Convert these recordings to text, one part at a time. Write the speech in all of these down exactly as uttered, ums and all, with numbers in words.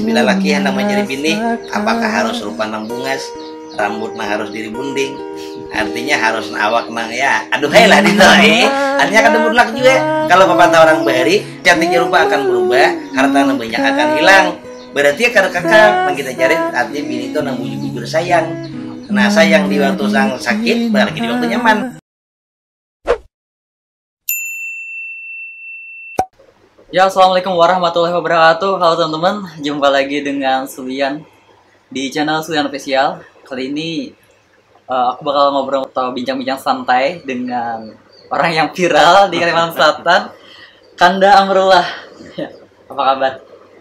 Bila laki hendak mencari bini, apakah harus rupa nang bungas, rambut nang harus diribunding, artinya harus nang awak nang ya, aduhai lah dito eh. Artinya kada mutlak juga. Kalau pepatah orang bahari, cantiknya rupa akan berubah, harta nang banyak akan hilang. Berarti ya kada kakal nang kita cari, artinya bini itu nang bujur-bujur sayang. Nah, sayang di waktu sang sakit, balik di waktu nyaman. Ya, assalamualaikum warahmatullahi wabarakatuh. Halo teman-teman, jumpa lagi dengan Sulian di channel Sulian Official. Kali ini uh, aku bakal ngobrol atau bincang-bincang santai dengan orang yang viral di Kalimantan Selatan, Kanda Amrullah. Ya, apa kabar?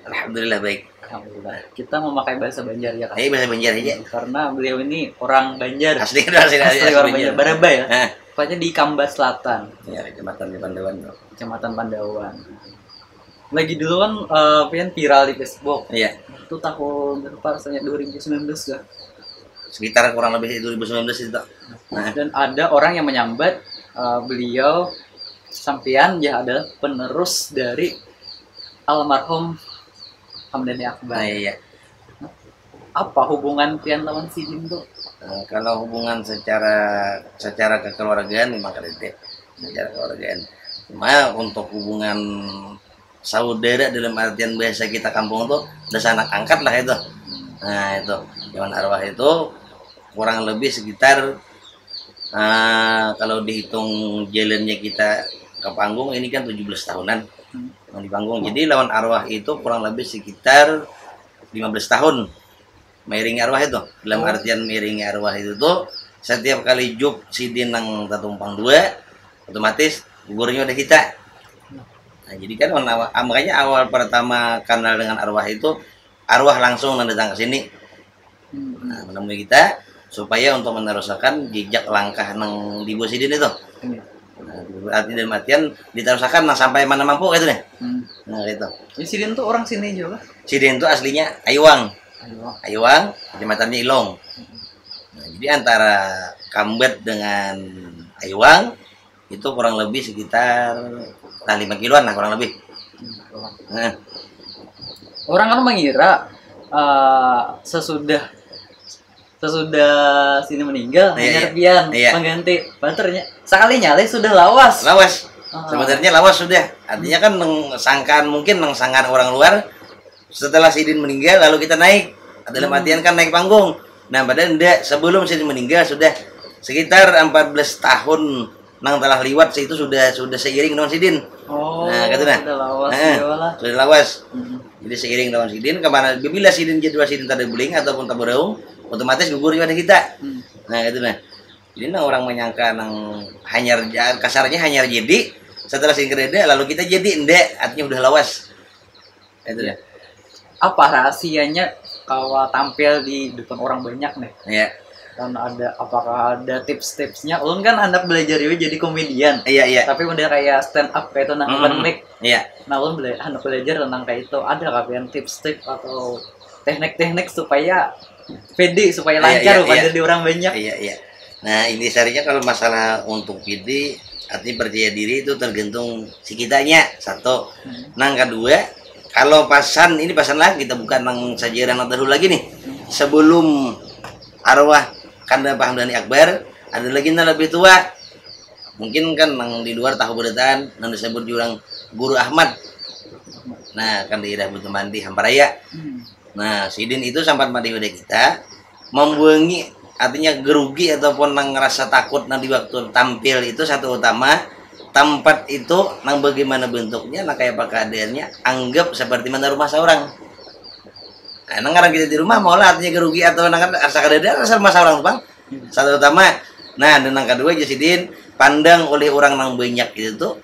Alhamdulillah baik. Alhamdulillah. Kita memakai bahasa Banjar ya kan? Ayo bahasa Banjar aja. Karena beliau ini orang Banjar. Asli asli asli, Asli orang Banjar, Baraba ya. Nah, Tepatnya di Kambas Selatan, ya kecamatan di Pandawan. Kecamatan Pandawan. Lagi dulu kan uh, pian viral di Facebook. Iya, Itu tahun berapa rasanya, dua ribu sembilan belas kah? Sekitar kurang lebih dua ribu sembilan belas itu. Nah, Dan ada orang yang menyambat uh, beliau, sampean ya adalah penerus dari almarhum Hamdani Akbar. nah iya. Apa hubungan pian lawan sidin tuh? Nah, kalau hubungan secara secara kekeluargaan memang kredit secara keluargaan. Cuma untuk hubungan saudara dalam artian bahasa kita kampung tuh udah sanak angkat lah itu. Nah itu, zaman arwah itu kurang lebih sekitar uh, kalau dihitung jalannya kita ke panggung ini kan tujuh belas tahunan yang di panggung. Jadi lawan arwah itu kurang lebih sekitar lima belas tahun mairingi arwah itu. Dalam artian mairingi arwah itu tuh setiap kali juk sidin nang tatumpang dua otomatis gugurnya udah kita. Nah, jadi kan awal, ah, makanya awal pertama kenal dengan arwah itu arwah langsung nang datang ke sini. Nah, menemui kita supaya untuk meneruskan jejak langkah nang di bawah sidin itu. Nah, arti dalam artian diteruskan nang sampai mana mampu gitu deh. Hmm. Nah, gitu. Jadi sidin tuh orang sini juga kah? Sidin itu aslinya Ayuang. Ayo. Ayuang, kecamatannya Ilong. Nah, jadi antara Kambet dengan Ayuang itu kurang lebih sekitar nah, lima kiloan lah kurang lebih. Nah, Orang kan mengira uh, sesudah sesudah sini meninggal Iya, hanya iya. pian Iya. Pengganti. Baturnya sekalinya leh sudah lawas. lawas. Ah. Sebenarnya lawas sudah. Artinya kan neng, sangkaan mungkin neng sangkaan orang luar setelah sidin meninggal lalu kita naik. Dalam artian kan naik panggung. Nah, padahal ndak, sebelum sidin meninggal sudah sekitar empat belas tahun nang telah liwat itu sudah sudah seiring dengan sidin. Oh, Nah, kata dah. Sudah lawas Heeh, ya lah. Sudah lawas. Mm-mm. Jadi seiring dengan sidin kemana bila sidin jadwal sidin tada beling ataupun tabaraung otomatis gugur juga ada kita. Hmm. Nah, itu nah. Jadi nah orang menyangka nang hanyar ja- kasarnya hanyar jadi setelah sidin kedada lalu kita jadi ndak artinya udah lawas. Itu dah. Apa rahasianya kalau tampil di depan orang banyak nih? Ya. Dan ada apakah ada tips-tipsnya? Ulun kan anak belajar juga jadi komedian. Iya, iya. Tapi udah kayak stand up kayak itu nah Mm-mm. open mic. Iya. Nah, ulun bela- anak belajar tentang kayak itu. Ada kah pian tips-tips atau teknik-teknik supaya pede, supaya Iya, lancar iya, pada iya. Di orang banyak? Iya, iya. Nah, ini sarinya kalau masalah untuk pede, artinya percaya diri itu tergantung si kitanya satu. Nang kedua, kalau pasan ini pasan lah kita bukan nang sajarang nang dahulu lagi nih. Sebelum arwah kanda Pak Hamdani Akbar, ada lagi nang lebih tua. Mungkin kan nang di luar tahu berataan nang disebut jurang Guru Ahmad. Nah, kan daerah Butuman di Hamparaya. Hmm. Nah, sidin itu sampat madi pada kita membuangi artinya gerugi ataupun nang ngerasa takut nang di waktu tampil itu satu utama tempat itu nang bagaimana bentuknya nang kayak apa keadaannya anggap seperti mana rumah seorang. Nah, nang ngaran kita di rumah mau lah artinya gerugi atau nang rasa kadada rasa rumah seorang tuh bang. Satu utama. Nah, dan nang kedua aja sidin pandang oleh orang nang banyak itu tuh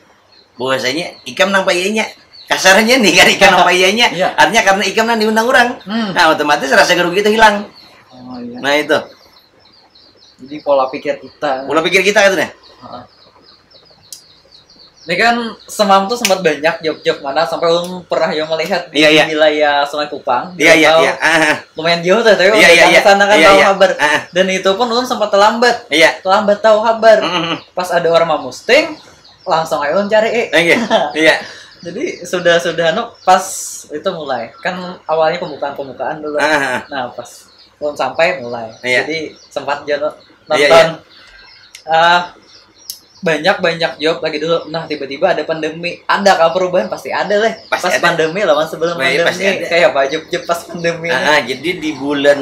bahwasanya ikam nang payanya kasarnya nih kan ikam nang payanya Iya. Artinya karena ikam nang diundang orang Hmm. Nah otomatis rasa gerugi itu hilang. Oh iya. Nah itu Jadi pola pikir kita. Pola pikir kita itu nih. Heeh. Ini kan semalam tuh sempat banyak job-job mana sampai ulun pernah yang melihat di Iya, iya. Wilayah Sungai Kupang. Iya iya Tahu iya. Ah, ah. Lumayan jauh tuh, tapi Iya, udah iya, datang iya. Sana kan Iya, tahu iya. Kabar. Ah, ah. Dan itu pun ulun sempat terlambat. Iya. Terlambat tahu Kabar. Mm, mm, mm. Pas ada orang mau posting, langsung aja ulun cari. Eh. Oke. Iya. Jadi sudah sudah anu pas itu mulai kan awalnya pembukaan pembukaan dulu. Ah, Nah pas belum sampai mulai. Iya. Jadi sempat aja no- Iya, nonton. Ah, banyak banyak job lagi dulu. Nah tiba-tiba ada pandemi. Adakah perubahan? Pasti ada lah. Pasti Pas ada. Pandemi lah mas sebelum Iya, pandemi. Pasti ada. Kayak apa job job pas pandemi? Ah, ah, jadi di bulan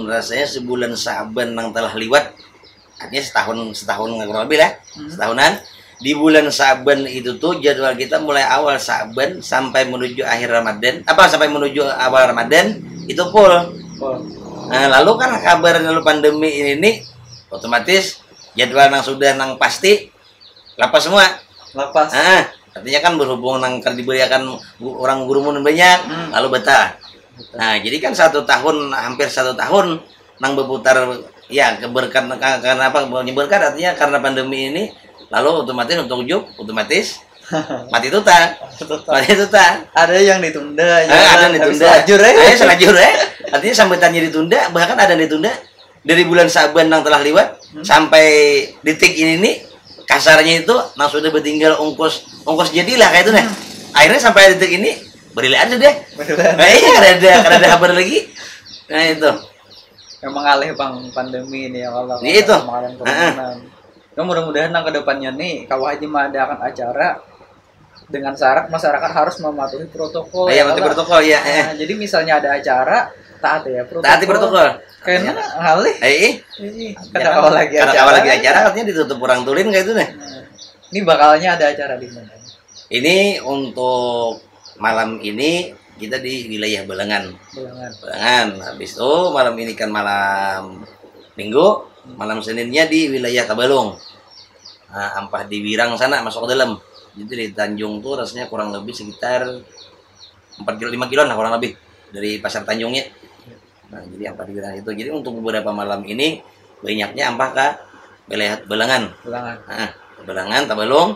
rasanya sebulan Saban yang telah liwat, artinya setahun setahun kurang lebih lah, Hmm. setahunan. Di bulan Saban itu tuh jadwal kita mulai awal Saban sampai menuju akhir Ramadan, apa sampai menuju awal Ramadan itu full. Oh, Nah, lalu kan kabar lalu pandemi ini nih otomatis jadwal yang sudah nang pasti lepas semua. lepas. Ah, artinya kan berhubung nang kada diberiakan gu- orang gurumun banyak, Hmm. lalu batal. Nah, jadi kan satu tahun hampir satu tahun nang berputar ya keberkat ka- karena apa berkat artinya karena pandemi ini lalu otomatis untuk job otomatis mati tuta Tetap. Mati tuta Ada yang ditunda. Eh, ada yang tapi ditunda. Selajur ya. Eh, selajur eh. Artinya sambutannya ditunda, bahkan ada yang ditunda dari bulan Saban yang telah liwat Hmm. sampai detik ini nih kasarnya itu nang sudah bertinggal ongkos ongkos jadilah kayak itu nah. Akhirnya sampai detik ini berilaan sudah. Beneran. Nah, iya kada ada kada ada kabar lagi. Nah itu. Emang alih bang pandemi ini ya Allah. Ini itu. Kemarin kerumunan. Ya, mudah-mudahan nang kedepannya nih kau aja mengadakan acara dengan syarat masyarakat harus mematuhi protokol. Oh, iya, Ya mati Allah. protokol ya. Eh. Nah, jadi misalnya ada acara taati ya protokol. Taati protokol. Karena alih. Eh, eh. Ih, kada kawa lagi Kada acara. kawa lagi acara artinya ditutup orang tulin kayak itu nih. Nah, ini bakalnya ada acara di mana? Ini untuk malam ini kita di wilayah Belengan. Belengan. Belengan. Habis itu malam ini kan malam Minggu, malam Seninnya di wilayah Tabalong. Nah, ampah di Wirang sana masuk ke dalam. Jadi dari Tanjung tuh rasanya kurang lebih sekitar empat kilo lima kilo lah kurang lebih dari pasar Tanjungnya. Nah, jadi ampah di Wirang itu. Jadi untuk beberapa malam ini banyaknya ampah ke wilayah Belengan. Belengan. Nah, Belengan, Tabalong,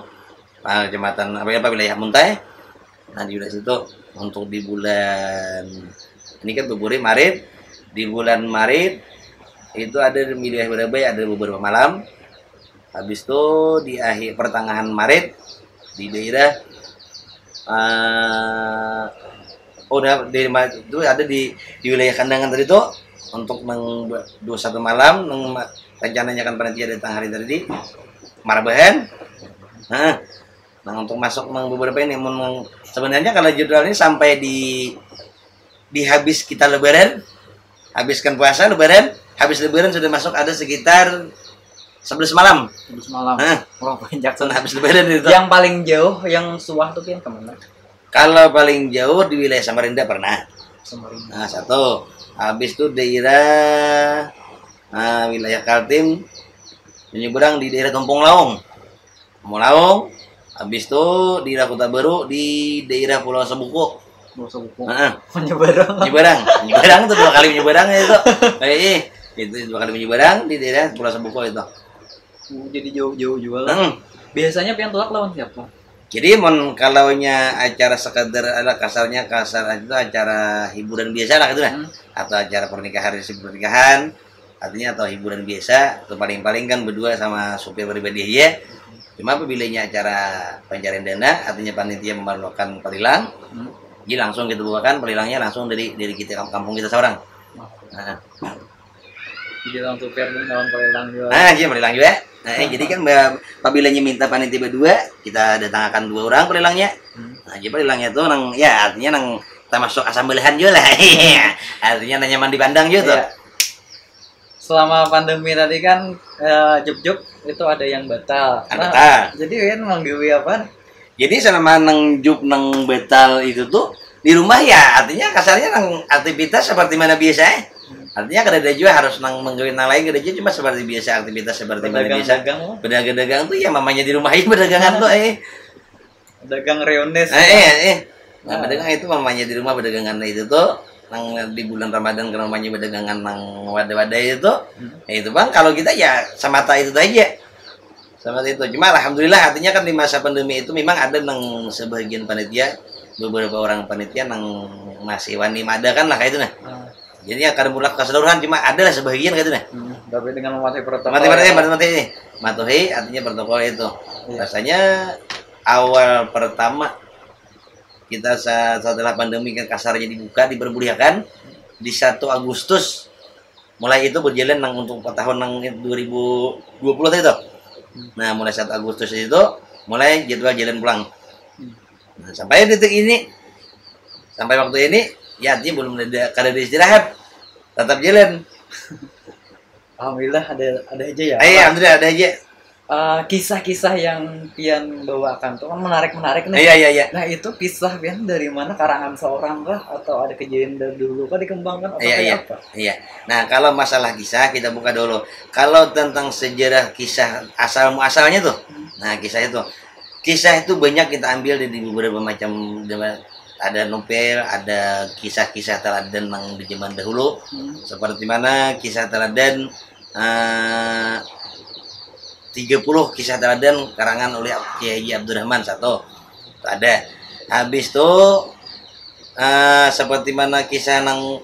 ah, kecamatan apa apa wilayah Muntai. Nah, di wilayah situ untuk di bulan ini kan Februari, Maret. Di bulan Maret itu ada di wilayah Barabai ada beberapa malam. Habis itu di akhir pertengahan Maret di daerah eh oh, udah di itu ada di di wilayah Kandangan tadi tuh untuk nang dua satu malam nang ma- rencananya kan panitia datang hari tadi marabahan. Nah, nah untuk masuk nang beberapa ini mun nang- sebenarnya kalau jadwal ini sampai di di habis kita lebaran, habiskan puasa lebaran, habis lebaran sudah masuk ada sekitar sebelas malam. Terus malam. Hah? Wah banyak Sudah tuh. Habis lebaran itu. Yang paling jauh yang suah tuh yang kemana? Kalau paling jauh di wilayah Samarinda pernah. Samarinda. Nah, satu. Habis itu daerah nah, wilayah Kaltim menyeberang di daerah Tumpung Laung. Tumpung Laung. Habis itu di daerah Kota Baru di daerah Pulau Sebuku. Pulau Sebuku. Heeh. Menyeberang. Menyeberang. Menyeberang tuh dua kali menyeberang itu. Eh, itu dua kali menyeberang di daerah Pulau Sebuku itu. Oh, jadi jauh-jauh juga lah. Hmm. Biasanya pian tulak lawan siapa? Jadi mon kalaunya acara sekadar ada kasarnya kasar itu acara hiburan biasa lah gitu lah. Hmm. Atau acara pernikahan resepsi pernikahan artinya atau hiburan biasa atau paling-paling kan berdua sama supir pribadi aja. Cuma apabila ini acara pencarian dana artinya panitia memerlukan pelilang, Hmm. jadi langsung kita bukakan pelilangnya langsung dari dari kita kampung kita seorang. Nah, Jadi lawan supir dan lawan pelilang juga. Ah, iya pelilang juga. Nah, eh, jadi kan ba- apabila minta panitia berdua, kita datangkan dua orang pelilangnya. Hmm. Nah, jadi pelilangnya tuh nang ya artinya nang termasuk asam belahan juga lah. Iya. Artinya nang nyaman dipandang juga tuh. Iya. Selama pandemi tadi kan eh, job-job itu ada yang batal. Ada batal. Jadi kan manggawi apa? Jadi selama nang job nang batal itu tuh di rumah ya artinya kasarnya nang aktivitas seperti mana biasa eh. Artinya kada ada juga harus nang menggawi nang lain kada juga cuma seperti biasa aktivitas seperti mana biasa. Dagang-dagang lah. Berdagang-dagang tuh ya mamanya di rumah aja berdagangan tuh eh. Dagang reonis. Eh, eh, eh. Nah, Nah. Berdagang itu mamanya di rumah berdagangan itu tuh nang di bulan Ramadan kan mamanya berdagangan nang wadah-wadah itu. Hmm. Ya itu bang kalau kita ya semata itu aja. Semata itu. Cuma alhamdulillah artinya kan di masa pandemi itu memang ada nang sebagian panitia beberapa orang panitia nang masih wani madakan lah kayak itu nah. Nah, Jadi ya kada mutlak keseluruhan cuma ada lah sebagian kayak itu nah. hmm, tapi dengan mematuhi protokol. Mati mati Ya. mati mati ini. Matuhi artinya protokol itu. Iya. Rasanya awal pertama kita sa- setelah pandemi kan kasarnya dibuka, diperbolehkan di satu Agustus. Mulai itu berjalan nang untuk empat tahun nang dua ribu dua puluh tadi tuh. Nah, mulai satu Agustus itu mulai jadwal jalan pulang. Nah, sampai detik ini, sampai waktu ini, ya artinya belum ada, kada ada istirahat, tetap jalan. Alhamdulillah ada ada aja ya. Eh, alhamdulillah ada aja. Eh, kisah-kisah yang pian bawakan tuh kan menarik-menarik nih. Iya, iya, iya. Nah, itu kisah pian dari mana, karangan seorang kah atau ada kejadian dari dulu kah dikembangkan atau Iya, kayak iya. Apa? Iya. Nah, kalau masalah kisah kita buka dulu. Kalau tentang sejarah kisah asal muasalnya tuh. Nah, kisah itu. Kisah itu banyak kita ambil dari beberapa macam, ada novel, ada kisah-kisah teladan yang di zaman dahulu. Hmm. Seperti mana kisah teladan eh, tiga puluh kisah teladan karangan oleh Kiai Haji Abdurrahman satu. Itu ada. Habis itu eh, seperti mana kisah nang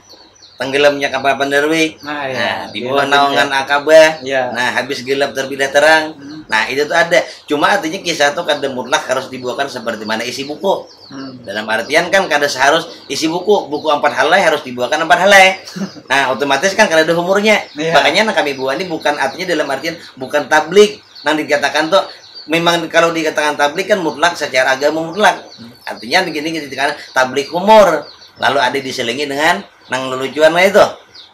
tenggelamnya kapal Pandarwi. Nah, ya. Nah, di Iya, bawah iya. naungan Akabah. Iya. Nah, habis gelap terbidah terang. Hmm. Nah, itu tuh ada. Cuma artinya kisah tuh kada mutlak harus dibawakan seperti mana isi buku. Hmm. Dalam artian kan kada seharus isi buku, buku empat halai harus dibawakan empat halai. Nah, otomatis kan kada ada umurnya. Iya. Makanya nang kami bawa ini bukan, artinya dalam artian bukan tablik. Nang dikatakan tuh memang kalau dikatakan tablik kan mutlak secara agama mutlak. Artinya begini, dikatakan tablik umur. Lalu ada diselingi dengan nang lelucuan lah itu.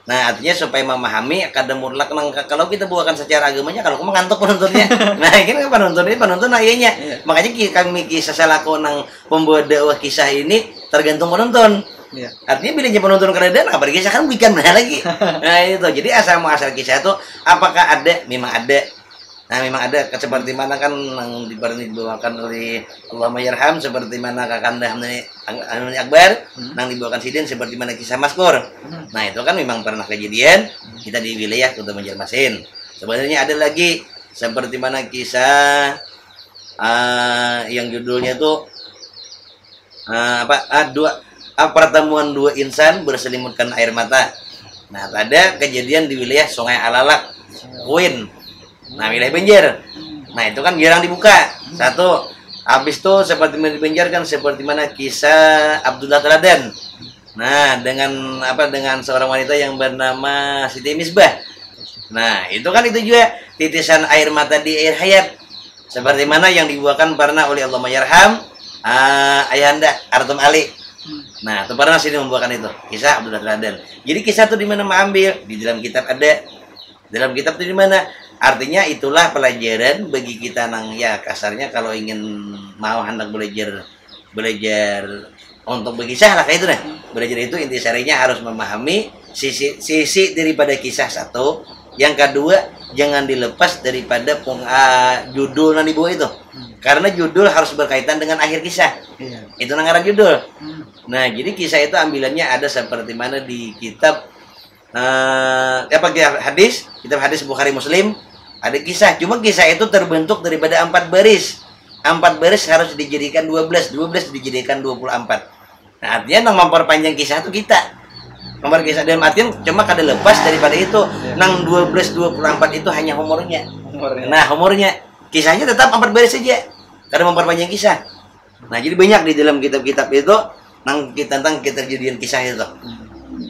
Nah, artinya supaya memahami kada mutlak nang, kalau kita bawakan secara agamanya, kalau aku mengantuk penontonnya. Nah, ini kan penonton ini penonton nah iyanya. Iya. Makanya ki- kami kisah selaku nang pembawa dakwah kisah ini tergantung penonton. Iya. Artinya bila penonton kada ada, nah, apalagi kisah kan bukan benar lagi. Nah, itu. Jadi asal muasal kisah tuh apakah ada? Memang ada. Nah, memang ada. Seperti mana kan nang di- pernah dibawakan oleh Allahummah yarham, seperti mana Kakanda Hamdani Ang- Hamdani Akbar, Hmm. nang dibawakan sidin seperti mana kisah Maskur. Hmm. Nah, itu kan memang pernah kejadian kita di wilayah Kota Banjarmasin. Sebenarnya ada lagi seperti mana kisah ah, yang judulnya tuh ah, apa ah, dua ah, pertemuan dua insan berselimutkan air mata. Nah, ada kejadian di wilayah Sungai Alalak, Kuin. Nah, wilayah Banjar. Nah, itu kan jarang dibuka. Satu, habis itu seperti mana di Banjar kan seperti mana kisah Abdullah Teladan. Nah, dengan apa dengan seorang wanita yang bernama Siti Misbah. Nah, itu kan itu juga titisan air mata di air hayat. Seperti mana yang dibuahkan pernah oleh Allahummah yarham ah, Ayahanda Artum Ali. Nah, itu pernah sini membuahkan itu. Kisah Abdullah Teladan. Jadi kisah tuh di mana mengambil? Di dalam kitab ada. Dalam kitab itu di mana? Artinya itulah pelajaran bagi kita nang ya kasarnya kalau ingin mau hendak belajar belajar untuk berkisah lah kayak itu nah. Belajar itu intisarinya harus memahami sisi sisi daripada kisah satu. Yang kedua, jangan dilepas daripada peng, ah, judul yang dibawa itu. Karena judul harus berkaitan dengan akhir kisah. Iya. Itu nang ngaran judul. Hmm. Nah, jadi kisah itu ambilannya ada seperti mana di kitab eh apa kitab hadis, kitab hadis Bukhari Muslim, ada kisah. Cuma kisah itu terbentuk daripada empat baris. Empat baris harus dijadikan dua belas, dua belas dijadikan dua puluh empat. Nah, artinya nang memperpanjang kisah itu kita. Memperkisah dalam artian cuma kada lepas daripada itu. Nang dua belas dua puluh empat itu hanya umurnya. Umurnya. Nah, umurnya kisahnya tetap empat baris saja. Kada memperpanjang kisah. Nah, jadi banyak di dalam kitab-kitab itu nang kita tentang keterjadian kisah itu.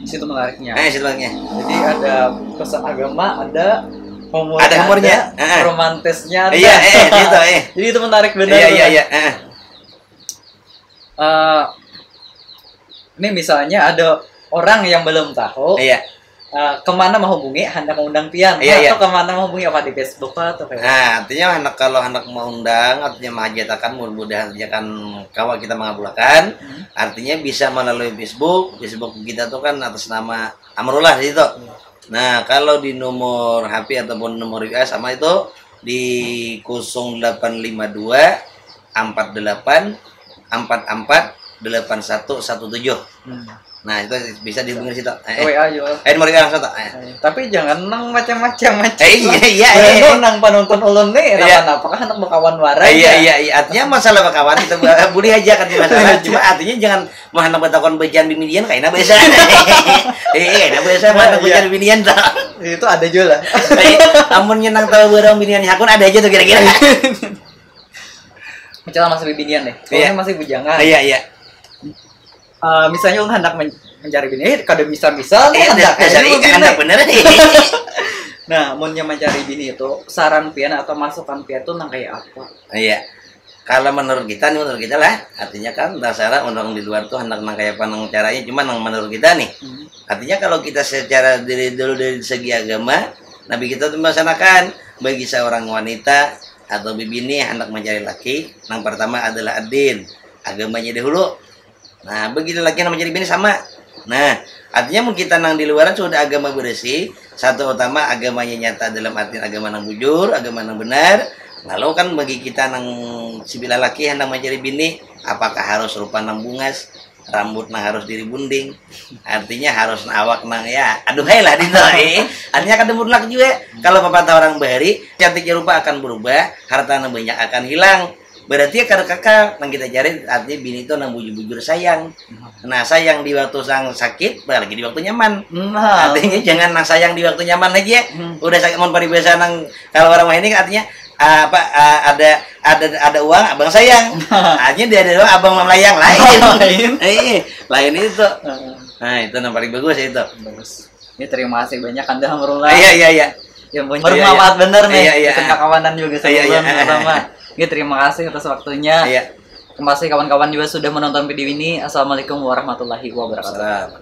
Situ menariknya. Eh, selanjutnya. Jadi ada pesan agama, ada humor, Ada humornya, heeh. Romantisnya ada. Iya, eh, gitu, eh. Jadi itu menarik benar. Iya, Tuh, iya, kan? Iya, eh. Eh, ini misalnya ada orang yang belum tahu Iya. eh, kemana menghubungi, hendak mengundang pian Iya, iya. Atau kemana menghubungi, apa di Facebook atau kayak Nah, artinya anak kalau anak mengundang, artinya menghajatakan, mudah-mudahan ajakan kawa kita mengabulakan. Hmm. Artinya bisa melalui Facebook. Facebook kita tuh kan atas nama Amrullah di situ. Nah, kalau di nomor H P ataupun nomor W A sama itu di kosong delapan lima dua empat delapan empat empat delapan satu satu tujuh. Hmm. Nah, itu bisa dihubungi di situ. Eh, W eh. A juga. Eh, nomor W A langsung tuh. Eh. Eh, tapi jangan nang macam-macam macam. Eh, iya, iya, Bener eh, eh. Nang penonton ulun nih, Iya. Kenapa apakah anak berkawan warai? Eh, iya, iya, iya. Artinya masalah berkawan kita boleh aja kan masalah. Cuma artinya jangan mau anak bertakon bejaan biminian kayak biasa. Eh, eh, kayak biasa mau anak Iya. bejaan biminian tuh. Itu ada juga lah. Eh, amunnya nang tahu barang binian hakun ada aja tuh kira-kira. Misalnya masih bibinian nih, Iya. Ulun masih bujangan. Iya, iya. Uh, misalnya ulun hendak men mencari bini, eh, kada bisa-bisa nih, eh, dasar ini bener nih. Nah, munnya mencari bini itu saran pian atau masukan pian tuh nang kayak apa? Iya. Kalau menurut kita nih, menurut kita lah, artinya kan dasar orang di luar tuh hendak nang kayak apa nang caranya, cuma nang menurut kita nih, hmm. Artinya kalau kita secara diri dulu dari segi agama, Nabi kita tuh melaksanakan bagi seorang wanita atau bibini hendak mencari laki, yang pertama adalah adin, agamanya dahulu. Nah, bagi laki yang mencari bini sama. Nah, artinya mungkin kita nang di luaran sudah agama bersih, satu utama agamanya nyata dalam artian agama nang bujur, agama nang benar. Lalu kan bagi kita nang sebilah laki hendak mencari bini, apakah harus rupa nang bungas, rambut nang harus diri bunding, artinya harus awak nang ya, aduh hai lah dinto eh. Artinya kada mutlak juga. Kalau pepatah orang bahari, cantiknya rupa akan berubah, harta nang banyak akan hilang. Berarti ya kada kakal nang kita cari, artinya bini itu nang bujur-bujur sayang. Nah, sayang di waktu sang sakit, apalagi di waktu nyaman. Nah. Artinya jangan nang sayang di waktu nyaman aja. Hmm. Udah sakit, mau paribasa nang kalau orang ini artinya apa uh, ada ada ada uang abang sayang. Nah. Artinya dia ada uang abang melayang lain. Lain. Eh, lain itu. Nah, itu yang paling bagus itu. Bagus. Ya, terima kasih banyak Anda Hamrullah. Iya, iya, iya. Ya, bermanfaat bener nih. Iya, iya. Kawanan juga iya, iya. Sama. Ya, terima kasih atas waktunya. Iya. Terima kasih kawan-kawan juga sudah menonton video ini. Assalamualaikum warahmatullahi wabarakatuh. Salam.